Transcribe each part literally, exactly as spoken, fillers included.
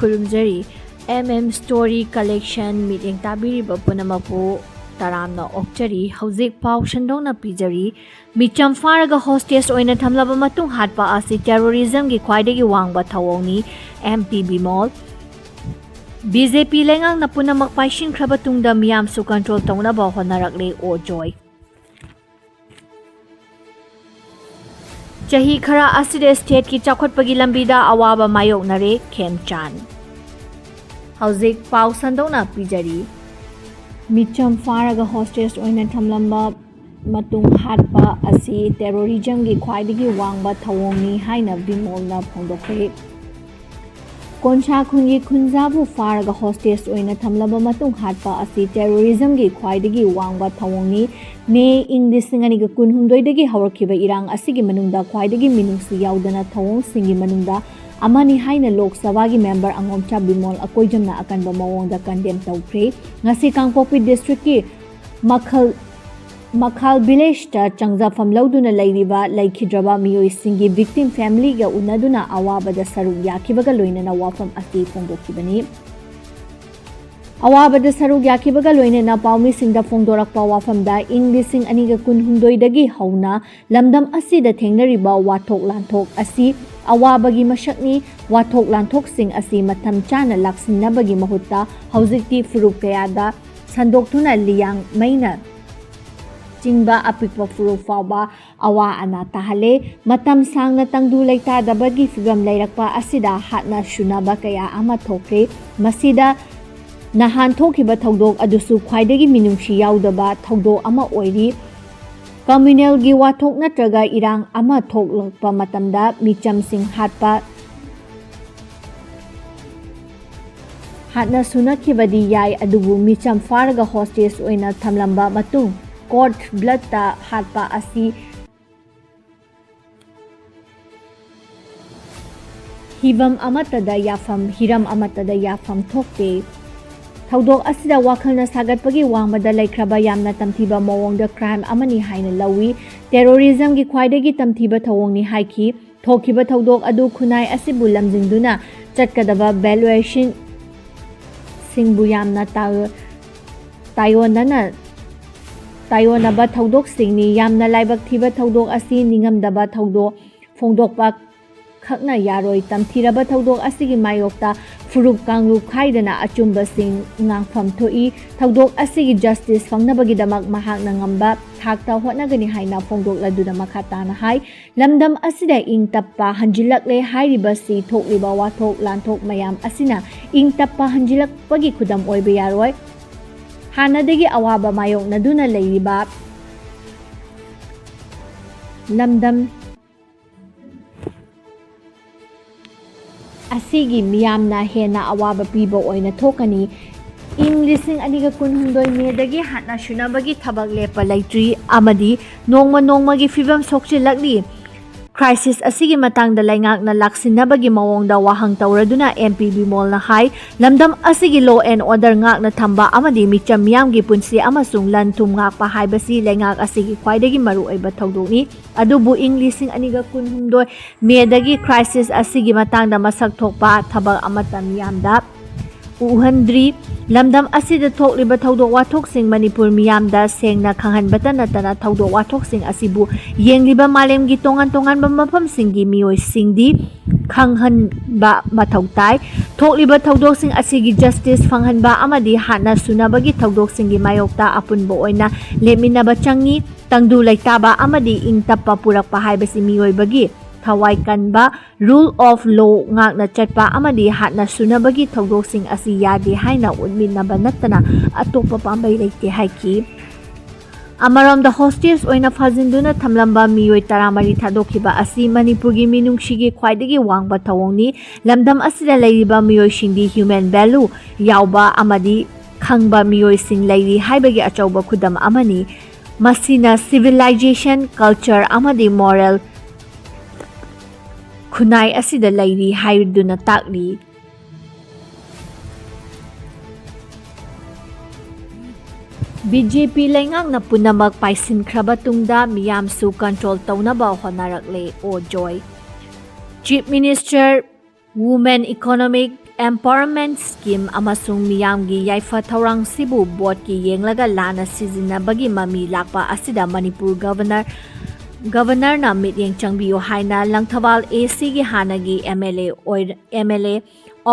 ꯈꯨꯔꯨꯝꯖꯔꯤ꯫ M M Story Collection ꯃꯤꯠꯌꯦꯡ ꯇꯥꯕꯤꯔꯤꯕ ꯄꯨꯝꯅꯃꯛꯄꯨ ꯇꯔꯥꯝꯅ ꯑꯣꯛꯆꯔꯤ꯫ ꯍꯧꯖꯤꯛ ꯄꯥꯎ ꯁꯟꯗꯣꯛꯅ ꯄꯤꯖꯔꯤ꯫ ꯃꯤꯆꯝ ꯐꯥꯔꯒ hostage ꯑꯣꯏꯅ ꯊꯝꯂꯕ ꯃꯇꯨꯡ ꯍꯥꯠꯄ ꯑꯁꯤ terrorism ꯒꯤ ꯈ꯭ꯋꯥꯏꯗꯒꯤ ꯋꯥꯡꯕ ꯊꯧꯑꯣꯡꯅꯤ, M P Bimol. B J P ꯂꯩꯉꯥꯛꯅ ꯄꯨꯝꯅꯃꯛ ꯄꯥꯏꯁꯤꯟꯈ꯭ꯔꯕ ꯇꯨꯡꯗ ꯃꯤꯌꯥꯝꯁꯨ control ꯇꯧꯅꯕ ꯍꯣꯠꯅꯔꯛꯂꯦ, ꯑꯣ ꯖꯣꯏ꯫ ꯆꯍꯤ ꯈꯔ ꯑꯁꯤꯗ state ꯀꯤ ꯆꯥꯎꯈꯠꯄꯒꯤ ꯂꯝꯕꯤꯗ ꯑꯋꯥꯕ ꯃꯥꯌꯣꯛꯅꯔꯦ, ꯈꯦꯝꯆꯥꯟ꯫ ꯍꯧꯖꯤꯛ ꯄꯥꯎ ꯁꯟꯗꯣꯛꯅ ꯄꯤꯖꯔꯤ꯫ ꯃꯤꯆꯝ ꯐꯥꯔꯒ hostage ꯑꯣꯏꯅ ꯊꯝꯂꯝꯕ ꯃꯇꯨꯡ ꯍꯥꯠꯄ ꯑꯁꯤ terrorism ꯒꯤ ꯈ꯭ꯋꯥꯏꯗꯒꯤ ꯋꯥꯡꯕ ꯊꯧꯑꯣꯡꯅꯤ ꯍꯥꯏꯅ ꯕꯤꯃꯣꯜꯅ ꯐꯣꯡꯗꯣꯛꯈ꯭ꯔꯦ꯫ ꯀꯣꯟꯁꯥ ꯈꯨꯟꯒꯤ ꯈꯨꯟꯖꯥꯕꯨ ꯐꯥꯔꯒ hostage ꯑꯣꯏꯅ ꯊꯝꯂꯕ ꯃꯇꯨꯡ ꯍꯥꯠꯄ ꯑꯁꯤ terrorism ꯒꯤ ꯈ꯭ꯋꯥꯏꯗꯒꯤ ꯋꯥꯡꯕ ꯊꯧꯑꯣꯡꯅꯤ꯫ ꯃꯦ ꯏꯪ ꯂꯤꯁꯤꯡ ꯑꯅꯤꯒ ꯀꯨꯟꯍꯨꯝꯗꯣꯏꯗꯒꯤ ꯍꯧꯔꯛꯈꯤꯕ ꯏꯔꯥꯡ ꯑꯁꯤꯒꯤ ꯃꯅꯨꯡꯗ ꯈ꯭ꯋꯥꯏꯗꯒꯤ ꯃꯤꯅꯨꯡꯁꯤ ꯌꯥꯎꯗꯅ ꯊꯧꯑꯣꯡꯁꯤꯡꯒꯤ ꯃꯅꯨꯡꯗ ꯑꯃꯅꯤ ꯍꯥꯏꯅ ꯂꯣꯛ ꯁꯚꯥꯒꯤ member ꯑꯉꯣꯝꯆꯥ ꯕꯤꯃꯣꯜ ꯑꯀꯣꯏꯖꯝꯅ ꯑꯀꯟꯕ ꯃꯑꯣꯡꯗ condemn ꯇꯧꯈ꯭ꯔꯦ꯫ ꯉꯁꯤ ꯀꯥꯡꯄꯣꯛꯄꯤ district ꯀꯤ ꯃꯈꯜ ꯃꯈꯥꯜ village ꯇ ꯆꯪꯖꯐꯝ ꯂꯧꯗꯨꯅ ꯂꯩꯔꯤꯕ ꯂꯩꯈꯤꯗ꯭ꯔꯕ ꯃꯤꯑꯣꯏꯁꯤꯡꯒꯤ victim family ꯒ ꯎꯅꯗꯨꯅ ꯑꯋꯥꯕꯗ ꯁꯔꯨꯛ ꯌꯥꯈꯤꯕꯒ ꯂꯣꯏꯅꯅ ꯋꯥꯐꯝ ꯑꯁꯤ ꯐꯣꯡꯗꯣꯛꯈꯤꯕꯅꯤ꯫ ꯑꯋꯥꯕꯗ ꯁꯔꯨꯛ ꯌꯥꯈꯤꯕꯒ ꯂꯣꯏꯅꯅ ꯄꯥꯎꯃꯤꯁꯤꯡꯗ ꯐꯣꯡꯗꯣꯔꯛꯄ ꯋꯥꯐꯝꯗ, ꯏꯪ ꯂꯤꯁꯤꯡ ꯑꯅꯤꯒ ꯀꯨꯟꯍꯨꯝꯗꯣꯏꯗꯒꯤ ꯍꯧꯅ ꯂꯝꯗꯝ ꯑꯁꯤꯗ ꯊꯦꯡꯅꯔꯤꯕ ꯋꯥꯊꯣꯛ ꯂꯥꯟꯊꯣꯛ ꯑꯁꯤ ꯑꯋꯥꯕꯒꯤ ꯃꯁꯛꯅꯤ꯫ ꯋꯥꯊꯣꯛ ꯂꯥꯟꯊꯣꯛꯁꯤꯡ ꯑꯁꯤ ꯃꯇꯝ ꯆꯥꯅ ꯂꯥꯛꯁꯤꯟꯅꯕꯒꯤ ꯃꯍꯨꯠꯇ ꯍꯧꯖꯤꯛꯇꯤ ꯐꯨꯔꯨꯞ ꯀꯌꯥꯗ ꯁꯟꯗꯣꯛꯇꯨꯅ ꯂꯤꯌꯥꯡ ꯃꯩꯅ ꯆꯤꯡꯕ ꯑꯄꯤꯛꯄ ꯐꯨꯔꯨꯞ ꯐꯥꯎꯕ ꯑꯋꯥ ꯑꯅꯥ ꯇꯥꯍꯜꯂꯦ꯫ ꯃꯇꯝ ꯁꯥꯡꯅ ꯇꯪꯗꯨ ꯂꯩꯇꯥꯗꯕꯒꯤ ꯐꯤꯚꯝ ꯂꯩꯔꯛꯄ ꯑꯁꯤꯗ ꯍꯥꯠꯅ ꯁꯨꯅꯕ ꯀꯌꯥ ꯑꯃ ꯊꯣꯛꯈ꯭ꯔꯦ꯫ ꯃꯁꯤꯗ ꯅꯍꯥꯟ ꯊꯣꯛꯈꯤꯕ ꯊꯧꯗꯣꯛ ꯑꯗꯨꯁꯨ ꯈ꯭ꯋꯥꯏꯗꯒꯤ ꯃꯤꯅꯨꯡꯁꯤ ꯌꯥꯎꯗꯕ ꯊꯧꯗꯣꯛ ꯑꯃ ꯑꯣꯏꯔꯤ꯫ Communal ꯒꯤ ꯋꯥꯊꯣꯛ ꯅꯠꯇ꯭ꯔꯒ ꯏꯔꯥꯡ ꯑꯃ ꯊꯣꯛꯂꯛꯄ ꯃꯇꯝꯗ ꯃꯤꯆꯝꯁꯤꯡ ꯍꯥꯠꯄ ꯍꯥꯠꯅ ꯁꯨꯅꯈꯤꯕꯗꯤ ꯌꯥꯏ, ꯑꯗꯨꯕꯨ ꯃꯤꯆꯝ ꯐꯥꯔꯒ hostage ꯑꯣꯏꯅ ꯊꯝꯂꯝꯕ ꯃꯇꯨꯡ cold blood ꯇ ꯍꯥꯠꯄ ꯑꯁꯤ ꯍꯤꯕꯝ ꯑꯃꯠꯇꯗ ꯌꯥꯐꯝ, ꯍꯤꯔꯝ ꯑꯃꯠꯇꯗ ꯌꯥꯐꯝ ꯊꯣꯛꯇꯦ꯫ ꯊꯧꯗꯣꯛ ꯑꯁꯤꯗ ꯋꯥꯈꯜꯅ ꯁꯥꯒꯠꯄꯒꯤ ꯋꯥꯡꯃꯗ ꯂꯩꯈ꯭ꯔꯕ ꯌꯥꯝꯅ ꯇꯝꯊꯤꯕ ꯃꯑꯣꯡꯗ crime ꯑꯃꯅꯤ ꯍꯥꯏꯅ ꯂꯧꯏ꯫ Terrorism ꯒꯤ ꯈ꯭ꯋꯥꯏꯗꯒꯤ ꯇꯝꯊꯤꯕ ꯊꯧꯑꯣꯡꯅꯤ ꯍꯥꯏꯈꯤ꯫ ꯊꯣꯛꯈꯤꯕ ꯊꯧꯗꯣꯛ ꯑꯗꯨ ꯈꯨꯟꯅꯥꯏ ꯑꯁꯤꯕꯨ ꯂꯝꯖꯤꯡꯗꯨꯅ ꯆꯠꯀꯗꯕ valuation ꯁꯤꯡꯕꯨ ꯌꯥꯝꯅ ꯇꯥ-, ꯇꯥꯏꯑꯣꯟꯅꯅ, ꯇꯥꯏꯑꯣꯟꯅꯕ ꯊꯧꯗꯣꯛꯁꯤꯡꯅꯤ꯫ ꯌꯥꯝꯅ ꯂꯥꯏꯕꯛ ꯊꯤꯕ ꯊꯧꯗꯣꯛ ꯑꯁꯤ ꯅꯤꯡꯉꯝꯗꯕ ꯊꯧꯗꯣꯛ ꯐꯣꯡꯗꯣꯛꯄ ꯈꯛꯅ ꯌꯥꯔꯣꯏ꯫ ꯇꯝꯊꯤꯔꯕ ꯊꯧꯗꯣꯛ ꯑꯁꯤꯒꯤ ꯃꯥꯌꯣꯛꯇ ꯐꯨꯔꯨꯞ ꯀꯥꯡꯂꯨꯞ ꯈꯥꯏꯗꯅ ꯑꯆꯨꯝꯕꯁꯤꯡ ꯉꯥꯡꯐꯝ ꯊꯣꯛꯏ꯫ ꯊꯧꯗꯣꯛ ꯑꯁꯤꯒꯤ justice ꯐꯪꯅꯕꯒꯤꯗꯃꯛ ꯃꯍꯥꯛꯅ ꯉꯝꯕ ꯊꯥꯛꯇ ꯍꯣꯠꯅꯒꯅꯤ ꯍꯥꯏꯅ ꯐꯣꯡꯗꯣꯛꯂꯗꯨꯅ ꯃꯈꯥ ꯇꯥꯅ ꯍꯥꯏ, ꯂꯝꯗꯝ ꯑꯁꯤꯗ ꯏꯪ ꯇꯞꯄ ꯍꯟꯖꯤꯜꯂꯛꯂꯦ ꯍꯥꯏꯔꯤꯕꯁꯤ ꯊꯣꯛꯂꯤꯕ ꯋꯥꯊꯣꯛ ꯂꯥꯟꯊꯣꯛ ꯃꯌꯥꯝ ꯑꯁꯤꯅ ꯏꯪ ꯇꯞꯄ ꯍꯟꯖꯤꯜꯂꯛꯄꯒꯤ ꯈꯨꯗꯝ ꯑꯣꯏꯕ ꯌꯥꯔꯣꯏ꯫ ꯍꯥꯟꯅꯗꯒꯤ ꯑꯋꯥꯕ ꯃꯥꯌꯣꯛꯅꯗꯨꯅ ꯂꯩꯔꯤꯕ ꯂꯝꯗꯝ ꯑꯁꯤꯒꯤ ꯃꯤꯌꯥꯝꯅ ꯍꯦꯟꯅ ꯑꯋꯥꯕ ꯄꯤꯕ ꯑꯣꯏꯅ ꯊꯣꯛꯀꯅꯤ꯫ ꯏꯪ ꯂꯤꯁꯤꯡ ꯑꯅꯤꯒ ꯀꯨꯟꯍꯨꯝꯗꯣꯏ ꯃꯦꯗꯒꯤ ꯍꯥꯠꯅ ꯁꯨꯅꯕꯒꯤ ꯊꯕꯛ ꯂꯦꯞꯄ ꯂꯩꯇ꯭ꯔꯤ ꯑꯃꯗꯤ ꯅꯣꯡꯃ ꯅꯣꯡꯃꯒꯤ ꯐꯤꯕꯝ ꯁꯣꯛꯆꯤꯜꯂꯛꯂꯤ꯫ Crisis ꯑꯁꯤꯒꯤ ꯃꯇꯥꯡꯗ ꯂꯩꯉꯥꯛꯅ ꯂꯥꯛꯁꯤꯟꯅꯕꯒꯤ ꯃꯑꯣꯡꯗ ꯋꯥꯍꯪ ꯇꯧꯔꯗꯨꯅ M P ꯕꯤꯃꯣꯜꯅ ꯍꯥꯏ, ꯂꯝꯗꯝ ꯑꯁꯤꯒꯤ law and order ꯉꯥꯛꯅ ꯊꯝꯕ ꯑꯃꯗꯤ ꯃꯤꯆꯝ ꯃꯤꯌꯥꯝꯒꯤ ꯄꯨꯟꯁꯤ ꯑꯃꯁꯨꯡ ꯂꯟ ꯊꯨꯝ ꯉꯥꯛꯄ ꯍꯥꯏꯕꯁꯤ ꯂꯩꯉꯥꯛ ꯑꯁꯤꯒꯤ ꯈ꯭ꯋꯥꯏꯗꯒꯤ ꯃꯔꯨꯑꯣꯏꯕ ꯊꯧꯗꯣꯛꯅꯤ꯫ ꯑꯗꯨꯕꯨ ꯏꯪ ꯂꯤꯁꯤꯡ ꯑꯅꯤꯒ ꯀꯨꯟꯍꯨꯝꯗꯣꯏ ꯃꯦꯗꯒꯤ crisis ꯑꯁꯤꯒꯤ ꯃꯇꯥꯡꯗ ꯃꯁꯛ ꯊꯣꯛꯄ ꯊꯕꯛ ꯑꯃꯠꯇ ꯃꯤꯌꯥꯝꯗ ꯎꯍꯟꯗ꯭ꯔꯤ꯫ ꯂꯝꯗꯝ ꯑꯁꯤꯗ ꯊꯣꯛꯂꯤꯕ ꯊꯧꯗꯣꯛ ꯋꯥꯊꯣꯛꯁꯤꯡ ꯃꯅꯤꯄꯨꯔ ꯃꯤꯌꯥꯝꯗ ꯁꯦꯡꯅ ꯈꯪꯍꯟꯕꯇ ꯅꯠꯇꯅ ꯊꯧꯗꯣꯛ ꯋꯥꯊꯣꯛꯁꯤꯡ ꯑꯁꯤꯕꯨ ꯌꯦꯡꯂꯤꯕ ꯃꯥꯂꯦꯝꯒꯤ ꯇꯣꯉꯥꯟ ꯇꯣꯉꯥꯟꯕ ꯃꯐꯝꯁꯤꯡꯒꯤ ꯃꯤꯑꯣꯏꯁꯤꯡꯗꯤ ꯈꯪꯍꯟꯕ ꯃꯊꯧ ꯇꯥꯏ꯫ ꯊꯣꯛꯂꯤꯕ ꯊꯧꯗꯣꯛꯁꯤꯡ ꯑꯁꯤꯒꯤ justice ꯐꯪꯍꯟꯕ ꯑꯃꯗꯤ ꯍꯥꯠꯅ ꯁꯨꯅꯕꯒꯤ ꯊꯧꯗꯣꯛꯁꯤꯡꯒꯤ ꯃꯥꯌꯣꯛꯇ ꯑꯄꯨꯟꯕ ꯑꯣꯏꯅ ꯂꯦꯞꯃꯤꯟꯅꯕ ꯆꯪꯏ꯫ ꯇꯪꯗꯨ ꯂꯩꯇꯥꯕ ꯑꯃꯗꯤ ꯏꯪ ꯇꯞꯄ ꯄꯨꯔꯛꯄ ꯍꯥꯏꯕꯁꯤ ꯃꯤꯑꯣꯏꯕꯒꯤ ꯊꯋꯥꯏ ꯀꯟꯕ, rule of law ꯉꯥꯛꯅ ꯆꯠꯄ ꯑꯃꯗꯤ ꯍꯥꯠꯅ ꯁꯨꯅꯕꯒꯤ ꯊꯧꯗꯣꯛꯁꯤꯡ ꯑꯁꯤ ꯌꯥꯗꯦ ꯍꯥꯏꯅ ꯎꯠꯃꯤꯟꯅꯕ ꯅꯠꯇꯅ ꯑꯇꯣꯞꯄ ꯄꯥꯝꯕꯩ ꯂꯩꯇꯦ ꯍꯥꯏꯈꯤ꯫ ꯑꯃꯔꯣꯝꯗ, hostage ꯑꯣꯏꯅ ꯐꯥꯖꯤꯟꯗꯨꯅ ꯊꯝꯂꯝꯕ ꯃꯤꯑꯣꯏ ꯇꯔꯥꯃꯔꯤ ꯊꯥꯗꯣꯛꯈꯤꯕ ꯑꯁꯤ ꯃꯅꯤꯄꯨꯔꯒꯤ ꯃꯤꯅꯨꯡꯁꯤꯒꯤ ꯈ꯭ꯋꯥꯏꯗꯒꯤ ꯋꯥꯡꯕ ꯊꯧꯑꯣꯡꯅꯤ꯫ ꯂꯝꯗꯝ ꯑꯁꯤꯗ ꯂꯩꯔꯤꯕ ꯃꯤꯑꯣꯏꯁꯤꯡꯗꯤ human value ꯌꯥꯎꯕ ꯑꯃꯗꯤ ꯈꯪꯕ ꯃꯤꯑꯣꯏꯁꯤꯡ ꯂꯩꯔꯤ ꯍꯥꯏꯕꯒꯤ ꯑꯆꯧꯕ ꯈꯨꯗꯝ ꯑꯃꯅꯤ꯫ ꯃꯁꯤꯅ civilization, culture ꯑꯃꯗꯤ moral ꯈꯨꯟꯅꯥꯏ ꯑꯁꯤꯗ ꯂꯩꯔꯤ ꯍꯥꯏꯗꯨꯅ ꯇꯥꯛꯂꯤ꯫ B J P ꯂꯩꯉꯥꯛꯅ ꯄꯨꯝꯅꯃꯛ ꯄꯥꯏꯁꯤꯟꯈ꯭ꯔꯕ ꯇꯨꯡꯗ ꯃꯤꯌꯥꯝꯁꯨ control ꯇꯧꯅꯕ ꯍꯣꯠꯅꯔꯛꯂꯦ꯫ ꯑꯣ ꯖꯣꯏ꯫ Chief Minister Women Economic Empowerment Scheme ꯑꯃꯁꯨꯡ ꯃꯤꯌꯥꯝꯒꯤ ꯌꯥꯏꯐ ꯊꯧꯔꯥꯡꯁꯤꯕꯨ ꯚꯣꯠꯀꯤ ꯌꯦꯡꯂꯒ ꯂꯥꯟꯅ ꯁꯤꯖꯤꯟꯅꯕꯒꯤ ꯃꯃꯤ ꯂꯥꯛꯄ ꯑꯁꯤꯗ ꯃꯅꯤꯄꯨꯔ ꯒꯚꯔꯅꯔ, ꯒꯚꯔꯅꯔꯅ ꯃꯤꯠꯌꯦꯡ ꯆꯪꯕꯤꯌꯨ ꯍꯥꯏꯅ ꯂꯪꯊꯕꯥꯜ ꯑꯦ ꯁꯤꯒꯤ ꯍꯥꯟꯅꯒꯤ ꯑꯦꯝ ꯑꯦꯜ ꯑꯦ ꯑꯣꯏ-, ꯑꯦꯝ ꯑꯦꯜ ꯑꯦ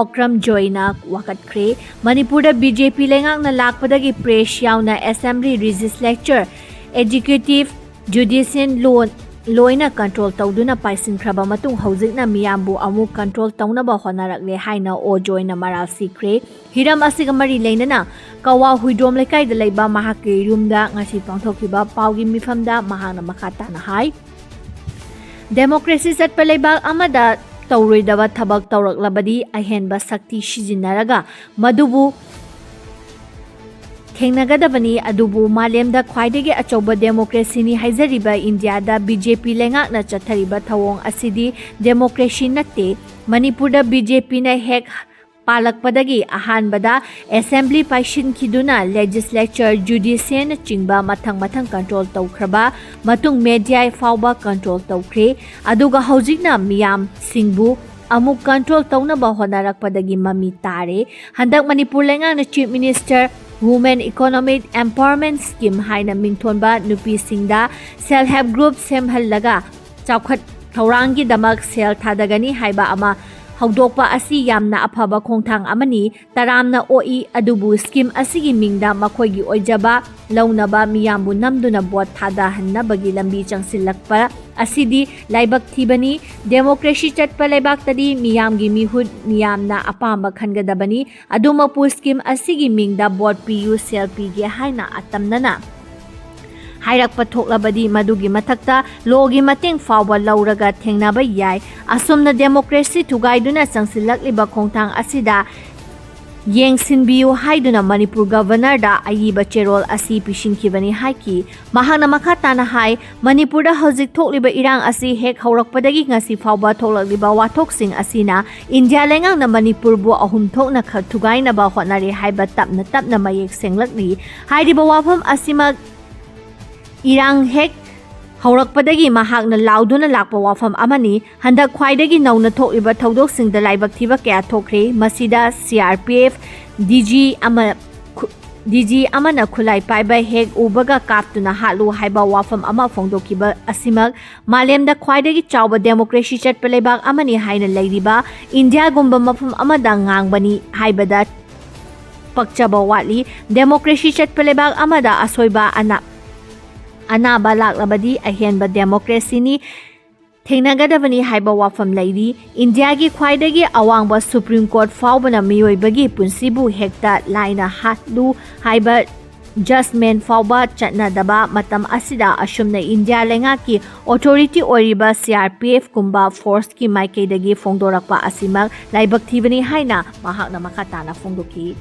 ꯑꯣꯀ꯭ꯔꯝ ꯖꯣꯏꯅ ꯋꯥꯀꯠꯈ꯭ꯔꯦ꯫ ꯃꯅꯤꯄꯨꯔꯗ ꯕꯤ ꯖꯦ ꯄꯤ ꯂꯩꯉꯥꯛꯅ ꯂꯥꯛꯄꯗꯒꯤ ꯄ꯭ꯔꯦꯁ ꯌꯥꯎꯅ ꯑꯦꯁꯦꯝꯕ꯭ꯂꯤ, ꯂꯦꯖꯤꯁꯂꯦꯆꯔ, ꯑꯦꯛꯖꯤꯀ꯭ꯌꯨꯇꯤꯚ, ꯖꯨꯗꯤꯁꯤꯌꯦꯜ ꯂꯣ-, ꯂꯣꯏꯅ ꯀꯟꯇ꯭ꯔꯣꯜ ꯇꯧꯗꯨꯅ ꯄꯥꯏꯁꯤꯟꯈ꯭ꯔꯕ ꯃꯇꯨꯡ ꯍꯧꯖꯤꯛꯅ ꯃꯤꯌꯥꯝꯕꯨ ꯑꯃꯨꯛ ꯀꯟꯇ꯭ꯔꯣꯜ ꯇꯧꯅꯕ ꯍꯣꯠꯅꯔꯛꯂꯦ ꯍꯥꯏꯅ ꯑꯣ ꯖꯣꯏꯅ ꯃꯔꯥꯜ ꯁꯤꯈ꯭ꯔꯦ꯫ ꯍꯤꯔꯝ ꯑꯁꯤꯒ ꯃꯔꯤ ꯂꯩꯅꯅ ꯀꯋꯥ ꯍꯨꯏꯗ꯭ꯔꯣꯝ ꯂꯩꯀꯥꯏꯗ ꯂꯩꯕ ꯃꯍꯥꯛꯀꯤ ꯌꯨꯝꯗ ꯉꯁꯤ ꯄꯥꯡꯊꯣꯛꯈꯤꯕ ꯄꯥꯎꯒꯤ ꯃꯤꯐꯝꯗ ꯃꯍꯥꯛꯅ ꯃꯈꯥ ꯇꯥꯅ ꯍꯥꯏ, ꯗꯦꯃꯣꯀ꯭ꯔꯦꯁꯤ ꯆꯠꯄ ꯂꯩꯕꯥꯛ ꯑꯃꯗ ꯇꯧꯔꯣꯏꯗꯕ ꯊꯕꯛ ꯇꯧꯔꯛꯂꯕꯗꯤ ꯑꯍꯦꯟꯕ ꯁꯛꯇꯤ ꯁꯤꯖꯤꯟꯅꯔꯒ ꯃꯗꯨꯕꯨ ꯊꯦꯡꯅꯒꯗꯕꯅꯤ, ꯑꯗꯨꯕꯨ ꯃꯥꯂꯦꯝꯗ ꯈ꯭ꯋꯥꯏꯗꯒꯤ ꯑꯆꯧꯕ ꯗꯦꯃꯣꯀ꯭ꯔꯦꯁꯤꯅꯤ ꯍꯥꯏꯖꯔꯤꯕ ꯏꯟꯗꯤꯌꯥꯗ ꯕꯤ ꯖꯦ ꯄꯤ ꯂꯩꯉꯥꯛꯅ ꯆꯠꯊꯔꯤꯕ ꯊꯧꯑꯣꯡ ꯑꯁꯤꯗꯤ ꯗꯦꯃꯣꯀ꯭ꯔꯦꯁꯤ ꯅꯠꯇꯦ꯫ ꯃꯅꯤꯄꯨꯔꯗ ꯕꯤ ꯖꯦ ꯄꯤꯅ ꯍꯦꯛ ꯄꯥꯜꯂꯛꯄꯗꯒꯤ ꯑꯍꯥꯟꯕꯗ ꯑꯦꯁꯦꯝꯕ꯭ꯂꯤ ꯄꯥꯏꯁꯤꯟꯈꯤꯗꯨꯅ ꯂꯦꯖꯤꯁꯂꯦꯆꯔ, ꯖꯨꯗꯤꯁꯤꯌꯦꯜꯅꯆꯤꯡꯕ ꯃꯊꯪ ꯃꯊꯪ ꯀꯟꯇ꯭ꯔꯣꯜ ꯇꯧꯈ꯭ꯔꯕ ꯃꯇꯨꯡ ꯃꯦꯗꯤꯌꯥ ꯐꯥꯎꯕ ꯀꯟꯇ꯭ꯔꯣꯜ ꯇꯧꯈ꯭ꯔꯦ꯫ ꯑꯗꯨꯒ ꯍꯧꯖꯤꯛꯅ ꯃꯤꯌꯥꯝꯁꯤꯡꯕꯨ ꯑꯃꯨꯛ ꯀꯟꯇ꯭ꯔꯣꯜ ꯇꯧꯅꯕ ꯍꯣꯠꯅꯔꯛꯄꯗꯒꯤ ꯃꯃꯤ ꯇꯥꯔꯦ꯫ ꯍꯟꯗꯛ ꯃꯅꯤꯄꯨꯔ ꯂꯩꯉꯥꯛꯅ chief minister women economic empowerment scheme ꯍꯥꯏꯅ ꯃꯤꯡꯊꯣꯟꯕ ꯅꯨꯄꯤꯁꯤꯡꯗ ꯁꯦꯜꯐ ꯍꯦꯜꯞ ꯒ꯭ꯔꯨꯞ ꯁꯦꯝꯍꯜꯂꯒ ꯆꯥꯎꯈꯠ ꯊꯧꯔꯥꯡꯒꯤꯗꯃꯛ ꯁꯦꯜ ꯊꯥꯗꯒꯅꯤ ꯍꯥꯏꯕ ꯑꯃ ꯍꯧꯗꯣꯛꯄ ꯑꯁꯤ ꯌꯥꯝꯅ ꯑꯐꯕ ꯈꯣꯡꯊꯥꯡ ꯑꯃꯅꯤ꯫ ꯇꯔꯥꯝꯅ ꯑꯣꯛꯏ, ꯑꯗꯨꯕꯨ ꯁ꯭ꯀꯤꯝ ꯑꯁꯤꯒꯤ ꯃꯤꯡꯗ ꯃꯈꯣꯏꯒꯤ ꯑꯣꯏꯖꯕ ꯂꯧꯅꯕ ꯃꯤꯌꯥꯝꯕꯨ ꯅꯝꯗꯨꯅ ꯚꯣꯠ ꯊꯥꯗꯍꯟꯅꯕꯒꯤ ꯂꯝꯕꯤ ꯆꯪꯁꯤꯜꯂꯛꯄ ꯑꯁꯤꯗꯤ ꯂꯥꯏꯕꯛ ꯊꯤꯕꯅꯤ꯫ ꯗꯦꯃꯣꯀ꯭ꯔꯦꯁꯤ ꯆꯠꯄ ꯂꯩꯕꯥꯛꯇꯗꯤ ꯃꯤꯌꯥꯝꯒꯤ ꯃꯤꯍꯨꯠ ꯃꯤꯌꯥꯝꯅ ꯑꯄꯥꯝꯕ ꯈꯟꯒꯗꯕꯅꯤ꯫ ꯑꯗꯨꯃꯛꯄꯨ ꯁ꯭ꯀꯤꯝ ꯑꯁꯤꯒꯤ ꯃꯤꯡꯗ ꯚꯣꯠ ꯄꯤꯌꯨ, ꯁꯦꯜ ꯄꯤꯒꯦ ꯍꯥꯏꯅ ꯑꯇꯝꯅꯅ ꯍꯥꯏꯔꯛꯄ ꯊꯣꯛꯂꯕꯗꯤ ꯃꯗꯨꯒꯤ ꯃꯊꯛꯇ ꯂꯣꯒꯤ ꯃꯇꯦꯡ ꯐꯥꯎꯕ ꯂꯧꯔꯒ ꯊꯦꯡꯅꯕ ꯌꯥꯏ꯫ ꯑꯁꯨꯝꯅ ꯗꯦꯃꯣꯀ꯭ꯔꯦꯁꯤ ꯊꯨꯒꯥꯏꯗꯨꯅ ꯆꯪꯁꯤꯜꯂꯛꯂꯤꯕ ꯈꯣꯡꯊꯥꯡ ꯑꯁꯤꯗ ꯌꯦꯡꯁꯤꯟꯕꯤꯌꯨ ꯍꯥꯏꯗꯨꯅ ꯃꯅꯤꯄꯨꯔ ꯒꯚꯔꯅꯔꯗ ꯑꯏꯕ ꯆꯦꯔꯣꯜ ꯑꯁꯤ ꯄꯤꯁꯤꯟꯈꯤꯕꯅꯤ ꯍꯥꯏꯈꯤ꯫ ꯃꯍꯥꯛꯅ ꯃꯈꯥ ꯇꯥꯅ ꯍꯥꯏ, ꯃꯅꯤꯄꯨꯔꯗ ꯍꯧꯖꯤꯛ ꯊꯣꯛꯂꯤꯕ ꯏꯔꯥꯡ ꯑꯁꯤ ꯍꯦꯛ ꯍꯧꯔꯛꯄꯗꯒꯤ ꯉꯁꯤ ꯐꯥꯎꯕ ꯊꯣꯛꯂꯛꯂꯤꯕ ꯋꯥꯊꯣꯛꯁꯤꯡ ꯑꯁꯤꯅ ꯏꯟꯗꯤꯌꯥ ꯂꯩꯉꯥꯛꯅ ꯃꯅꯤꯄꯨꯔꯕꯨ ꯑꯍꯨꯝ ꯊꯣꯛꯅ ꯈ-, ꯊꯨꯒꯥꯏꯅꯕ ꯍꯣꯠꯅꯔꯦ ꯍꯥꯏꯕ ꯇꯞꯅ ꯇꯞꯅ ꯃꯌꯦꯛ ꯁꯦꯡꯂꯛꯂꯤ꯫ ꯍꯥꯏꯔꯤꯕ ꯋꯥꯐꯝ ꯑꯁꯤꯃꯛ ꯏꯔꯥꯡ ꯍꯦꯛ ꯍꯧꯔꯛꯄꯗꯒꯤ ꯃꯍꯥꯛꯅ ꯂꯥꯎꯗꯨꯅ ꯂꯥꯛꯄ ꯋꯥꯐꯝ ꯑꯃꯅꯤ꯫ ꯍꯟꯗꯛ ꯈ꯭ꯋꯥꯏꯗꯒꯤ ꯅꯧꯅ ꯊꯣꯛꯂꯤꯕ ꯊꯧꯗꯣꯛꯁꯤꯡꯗ ꯂꯥꯏꯕꯛ ꯊꯤꯕ ꯀꯌꯥ ꯊꯣꯛꯈ꯭ꯔꯦ꯫ ꯃꯁꯤꯗ C R P F D G ꯑꯃ, ꯈꯨ-, D G ꯑꯃꯅ ꯈꯨꯠꯂꯥꯏ ꯄꯥꯏꯕ ꯍꯦꯛ ꯎꯕꯒ ꯀꯥꯞꯇꯨꯅ ꯍꯥꯠꯂꯨ ꯍꯥꯏꯕ ꯋꯥꯐꯝ ꯑꯃ ꯐꯣꯡꯗꯣꯛꯈꯤꯕ ꯑꯁꯤꯃꯛ ꯃꯥꯂꯦꯝꯗ ꯈ꯭ꯋꯥꯏꯗꯒꯤ ꯆꯥꯎꯕ democracy ꯆꯠꯄ ꯂꯩꯕꯥꯛ ꯑꯃꯅꯤ ꯍꯥꯏꯅ ꯂꯩꯔꯤꯕ ꯏꯟꯗꯤꯌꯥꯒꯨꯝꯕ ꯃꯐꯝ ꯑꯃꯗ ꯉꯥꯡꯕꯅꯤ ꯍꯥꯏꯕꯗ ꯄꯛꯆꯕ ꯋꯥꯠꯂꯤ꯫ Democracy ꯆꯠꯄ ꯂꯩꯕꯥꯛ ꯑꯃꯗ ꯑꯁꯣꯏꯕ ꯑꯅꯥ-, ꯑꯅꯥꯕ ꯂꯥꯛꯂꯕꯗꯤ ꯑꯍꯦꯟꯕ democracyꯅꯤ ꯊꯦꯡꯅꯒꯗꯕꯅꯤ ꯍꯥꯏꯕ ꯋꯥꯐꯝ ꯂꯩꯔꯤ꯫ ꯏꯟꯗꯤꯌꯥꯒꯤ ꯈ꯭ꯋꯥꯏꯗꯒꯤ ꯑꯋꯥꯡꯕ Supreme Court ꯐꯥꯎꯕꯅ ꯃꯤꯑꯣꯏꯕꯒꯤ ꯄꯨꯟꯁꯤꯕꯨ ꯍꯦꯛꯇ ꯂꯥꯏꯅ ꯍꯥꯠꯂꯨ ꯍꯥꯏꯕ judgment ꯐꯥꯎꯕ ꯆꯠꯅꯗꯕ ꯃꯇꯝ ꯑꯁꯤꯗ ꯑꯁꯨꯝꯅ ꯏꯟꯗꯤꯌꯥ ꯂꯩꯉꯥꯛꯀꯤ authority ꯑꯣꯏꯔꯤꯕ C R P F ꯀꯨꯝꯕ forceꯀꯤ ꯃꯥꯏꯀꯩꯗꯒꯤ ꯐꯣꯡꯗꯣꯔꯛꯄ ꯑꯁꯤꯃꯛ ꯂꯥꯏꯕꯛ ꯊꯤꯕꯅꯤ ꯍꯥꯏꯅ ꯃꯍꯥꯛꯅ ꯃꯈꯥ ꯇꯥꯅ ꯐꯣꯡꯗꯣꯛꯈꯤ꯫